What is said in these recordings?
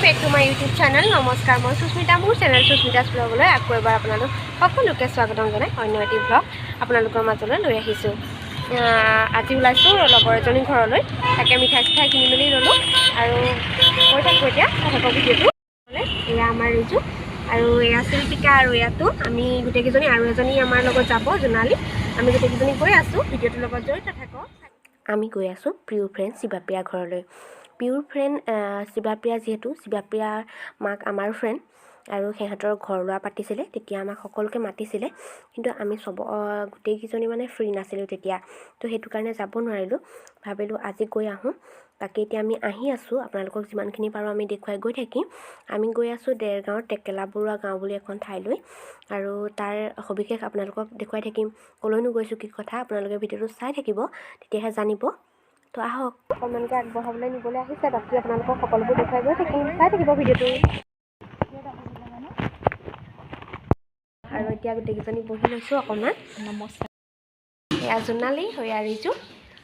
Back to my YouTube channel. নমস্কাৰ, মই সুস্মিতা। মোৰ চেনেল সুস্মিতাছ ব্লগলৈ আকৌ এবাৰ আপোনালোক সকলোকে স্বাগতম জনাই অন্য এটি ব্লগ আপোনালোকৰ মাজলৈ লৈ আহিছোঁ। আজি ওলাইছোঁ লগৰ এজনীৰ ঘৰলৈ। তাকে মিঠাই চিঠাই কিনি মেলি ল'লোঁ আৰু গৈ থাকোঁ। এতিয়া চাই থাকক ভিডিঅ'টো। এয়া আমাৰ ৰিজু আৰু এয়া শিল্পিকা আৰু এয়াতো আমি গোটেইকেইজনী আৰু এজনী আমাৰ লগত যাব, জোনালী। আমি গোটেইকেইজনী গৈ আছোঁ। ভিডিঅ'টোৰ লগত জড়িত থাকক। আমি গৈ আছোঁ প্ৰিয় ফ্ৰেণ্ড শিৱাপ্ৰিয়া ঘৰলৈ। পিয়ৰ ফ্ৰেণ্ড শিৱাপ্ৰিয়া, যিহেতু শিৱাপ্ৰিয়াৰ মাক আমাৰ ফ্ৰেণ্ড আৰু সিহঁতৰ ঘৰ লোৱা পাতিছিলে, তেতিয়া আমাক সকলোকে মাতিছিলে। কিন্তু আমি চব গোটেইকেইজনী মানে ফ্ৰী নাছিলোঁ তেতিয়া, তো সেইটো কাৰণে যাব নোৱাৰিলোঁ। ভাবিলোঁ আজি গৈ আহোঁ। বাকী এতিয়া আমি আহি আছোঁ। আপোনালোকক যিমানখিনি পাৰোঁ আমি দেখুৱাই গৈ থাকিম। আমি গৈ আছোঁ দেৰগাঁৱৰ টেকেলা বৰুৱা গাঁও বুলি এখন ঠাইলৈ আৰু তাৰ সবিশেষ আপোনালোকক দেখুৱাই থাকিম। ক'লৈনো গৈছোঁ, কি কথা, আপোনালোকে ভিডিঅ'টো চাই থাকিব, তেতিয়াহে জানিব। তো আহক। অকণমানকৈ আগবঢ়াবলৈ নিবলৈ আহিছে। বাকী আপোনালোকক সকলোবোৰ দেখুৱাই গৈ থাকিম, চাই থাকিব ভিডিঅ'টো। আৰু এতিয়া গোটেইকেইজনী বহি লৈছোঁ অকণমান। নমস্কাৰ। এয়া জোনালী, এয়া ৰিজু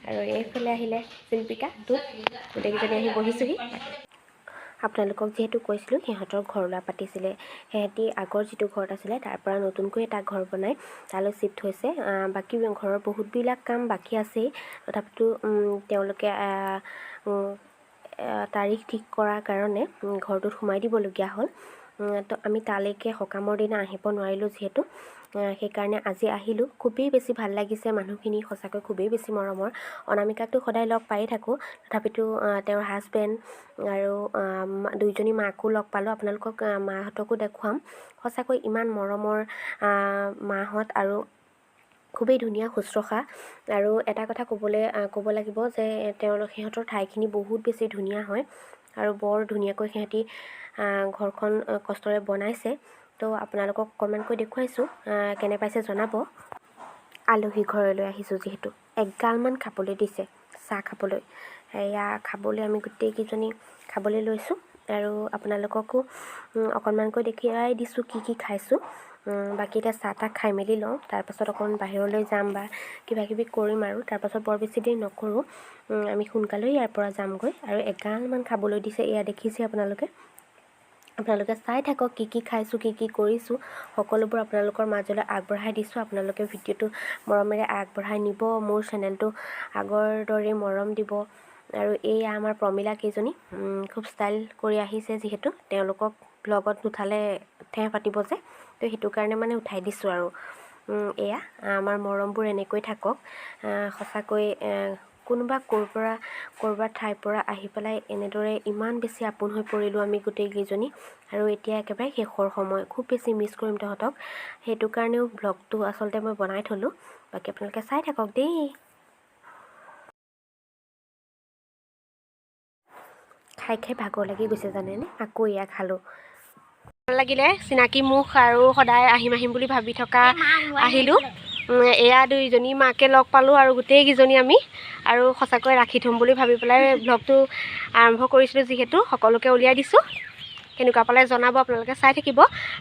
আৰু এইফালে আহিলে শিল্পিকা। তো গোটেইকেইজনী আহি বহিছোহি। আপোনালোকক যিহেতু কৈছিলোঁ সিহঁতৰ ঘৰ লোৱা পাতিছিলে, সিহঁতি আগৰ যিটো ঘৰত আছিলে তাৰ পৰা নতুনকৈ এটা ঘৰ বনাই তালৈ শ্বিফ্ট হৈছে। বাকী ঘৰৰ বহুতবিলাক কাম বাকী আছেই। তথাপিতো তেওঁলোকে তাৰিখ ঠিক কৰাৰ কাৰণে ঘৰটোত সোমাই দিবলগীয়া হ'ল। তো আমি তালৈকে সকামৰ দিনা আহিব নোৱাৰিলোঁ যিহেতু, সেইকাৰণে আজি আহিলোঁ। খুবেই বেছি ভাল লাগিছে। মানুহখিনি সঁচাকৈ খুবেই বেছি মৰমৰ। অনামিকাকতো সদায় লগ পায়ে থাকোঁ, তথাপিতো তেওঁৰ হাজবেণ্ড আৰু দুইজনী মাকো লগ পালোঁ। আপোনালোকক মাহঁতকো দেখুৱাম। সঁচাকৈ ইমান মৰমৰ মাহঁত আৰু খুবেই ধুনীয়া শুশ্ৰূষা। আৰু এটা কথা ক'ব লাগিব যে তেওঁলোক সিহঁতৰ ঠাইখিনি বহুত বেছি ধুনীয়া হয় আৰু বৰ ধুনীয়াকৈ সিহঁতি ঘৰখন কষ্টৰে বনাইছে। তো আপোনালোকক অকণমানকৈ দেখুৱাইছোঁ, কেনে পাইছে জনাব। আলহী ঘৰলৈ আহিছোঁ যিহেতু এগালমান খাবলৈ দিছে, চাহ খাবলৈ। এয়া খাবলৈ আমি গোটেইকেইজনী খাবলৈ লৈছোঁ আৰু আপোনালোককো অকণমানকৈ দেখুৱাই দিছোঁ কি কি খাইছোঁ। বাকী এতিয়া চাহ তাহ খাই মেলি লওঁ, তাৰপাছত অকণমান বাহিৰলৈ যাম বা কিবা কিবি কৰিম আৰু তাৰপাছত বৰ বেছি দেৰি নকৰোঁ। আমি সোনকালেই ইয়াৰ পৰা যামগৈ। আৰু এগালমান খাবলৈ দিছে, এয়া দেখিছে আপোনালোকে। আপোনালোকে চাই থাকক কি কি খাইছোঁ, কি কি কৰিছোঁ, সকলোবোৰ আপোনালোকৰ মাজলৈ আগবঢ়াই দিছোঁ। আপোনালোকে ভিডিঅ'টো মৰমেৰে আগবঢ়াই নিব, মোৰ চেনেলটো আগৰ দৰে মৰম দিব। আৰু এইয়া আমাৰ প্ৰমিলা কেইজনী খুব ষ্টাইল কৰি আহিছে, যিহেতু তেওঁলোকক ব্লগত নুঠালে ঠেহ পাতিব যে, তো সেইটো কাৰণে মানে উঠাই দিছোঁ। আৰু এয়া আমাৰ মৰমবোৰ এনেকৈ থাকক। সঁচাকৈ কোনোবা ক'ৰ পৰা ক'ৰবাৰ ঠাইৰ পৰা আহি পেলাই এনেদৰে ইমান বেছি আপোন হৈ পৰিলোঁ আমি গোটেইকেইজনী। আৰু এতিয়া একেবাৰে শেষৰ সময়, খুব বেছি মিছ কৰিম তহঁতক। সেইটো কাৰণেও ব্লগটো আচলতে মই বনাই থ'লোঁ। বাকী আপোনালোকে চাই থাকক দেই। খাই খাই ভাগৰ লাগি গৈছে জানেনে? আকৌ এয়া খালোঁ। ভাল লাগিলে, চিনাকি মুখ আৰু সদায় আহিম আহিম বুলি ভাবি থকা আহিলোঁ। এয়া দুইজনী মাকে লগ পালোঁ আৰু গোটেইকেইজনী আমি আৰু সঁচাকৈ ৰাখি থ'ম বুলি ভাবি পেলাই ব্লগটো আৰম্ভ কৰিছিলোঁ, যিহেতু সকলোকে উলিয়াই দিছোঁ। কেনেকুৱা পালে জনাব, আপোনালোকে চাই থাকিব।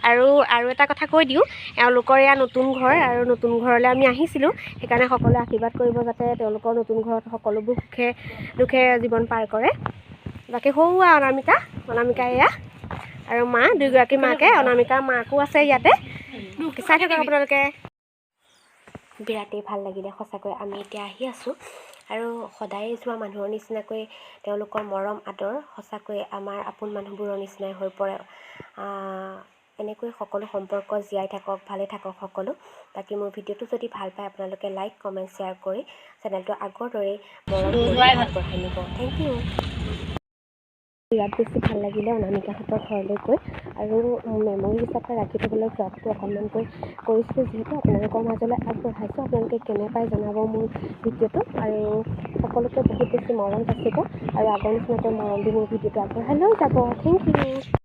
আৰু এটা কথা কৈ দিওঁ, এওঁলোকৰ এয়া নতুন ঘৰ আৰু নতুন ঘৰলৈ আমি আহিছিলোঁ, সেইকাৰণে সকলোৱে আশীৰ্বাদ কৰিব যাতে তেওঁলোকৰ নতুন ঘৰত সকলোবোৰ সুখে দুখে জীৱন পাৰ কৰে। বাকী সৌৱা অনামিকা, অনামিকা এয়া আৰু মা, দুয়োগৰাকী মাকে, অনামিকাৰ মাকো আছে ইয়াতে। চাই থাকক আপোনালোকে। বিৰাটেই ভাল লাগিলে সঁচাকৈ। আমি এতিয়া আহি আছোঁ আৰু সদায়ে যোৱা মানুহৰ নিচিনাকৈ তেওঁলোকৰ মৰম আদৰ সঁচাকৈ আমাৰ আপোন মানুহবোৰৰ নিচিনাই হৈ পৰে। এনেকৈ সকলো সম্পৰ্ক জীয়াই থাকক, ভালে থাকক সকলো। বাকী মোৰ ভিডিঅ'টো যদি ভাল পায় আপোনালোকে লাইক, কমেণ্ট, শ্বেয়াৰ কৰি চেনেলটো আগৰ দৰেই মৰম কৰি আগবঢ়াই নিব। Thank U. বিৰাট বেছি ভাল লাগিলে অনামিকাহঁতৰ ঘৰলৈ গৈ আৰু মেমৰি হিচাপে ৰাখি থ'বলৈ ব্লগটো অকণমানকৈ কৰিছিলোঁ, যিহেতু আপোনালোকৰ মাজলৈ আগবঢ়াইছোঁ। আপোনালোকে কেনে পায় জনাব মোৰ ভিডিঅ'টো আৰু সকলোকে বহুত বেছি মৰম যাচিব আৰু আগৰ নিচিনাকৈ মৰম দি মোৰ ভিডিঅ'টো আগবঢ়াই লৈ যাব। Thank U.